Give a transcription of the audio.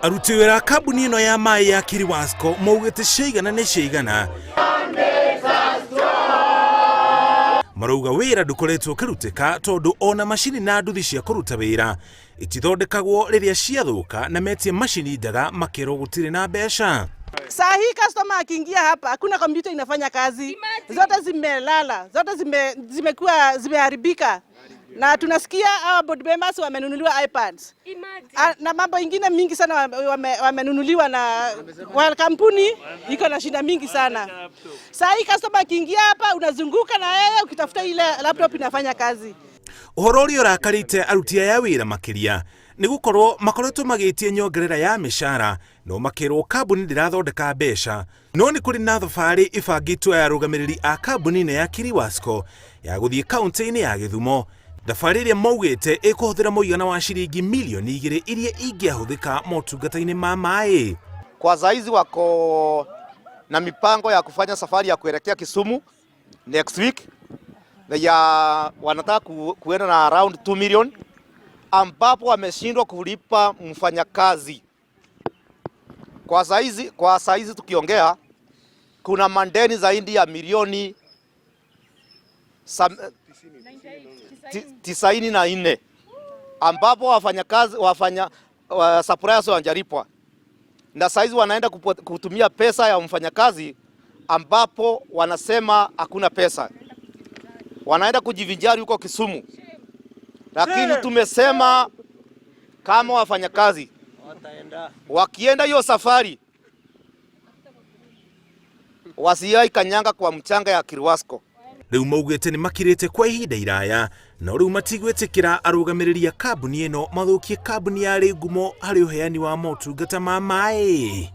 Aruti wĩra a kambuni ĩno ya maĩ ya Kiriwasco maugĩte ciaigana nĩ ciaigana. Marauga wĩra ndũkoretwo ũkĩrutĩka tondũ ona macini na nduthi cia kũruta wĩra itithondekagwo rĩrĩa ciathũka na metie macini njega makerwo gũtirĩ na mbeca. Saa hii customer akiingia hapa hakuna kompyuta inafanya kazi, zote zimelala, zote zime, zimekuwa zimeharibika, na tunasikia hawa board members wamenunuliwa iPads na mambo ingine mingi sana wamenunuliwa na wa kampuni iko na shida mingi sana. Saa hii customer akiingia hapa unazunguka na yeye ukitafuta ile laptop inafanya kazi. Ũhoro ũrĩa ũrakarĩte aruti aya wĩra makĩria nĩ gũkorwo makoretwo magĩtie nyongerera ya mĩcara no makerwo kambuni ndĩrathondeka mbeca. No nĩ kũrĩ na thabarĩ ĩbangĩtwo ya arũgamĩrĩri a kambuni ĩno ya Kiriwasco ya gũthiĩ kaunti-inĩ ya Gĩthumo, thabarĩ ĩrĩa maugĩte ĩkũhũthĩra mũigana wa ciringi milioni igĩrĩ iria ingĩahũthĩka motungata-inĩ ma maĩ. Kwa saizi wako na mipango ya kufanya safari ya kuelekea Kisumu next week. They are, wanataka kuenda na around 2 million ambapo wameshindwa kulipa mfanyakazi. Kwa saizi tukiongea kuna mandeni zaidi ya milioni 94 ambapo wafanyakazi wafanya wa suppliers hawajalipwa na saizi wanaenda kutumia pesa ya mfanyakazi ambapo wanasema hakuna pesa, wanaenda kujivinjari huko Kisumu, lakini tumesema kama wafanyakazi wakienda hiyo safari wasiai kanyanga kwa mchanga ya Kiriwasco. Rĩu maugĩte nĩ makirĩte kwa ihinda iraya no rĩu matigwĩtĩkĩra arũgamĩrĩri a kambuni ĩno mathũkie kambuni yarĩ ngumo harĩ ũheani wa motungata ma maĩ.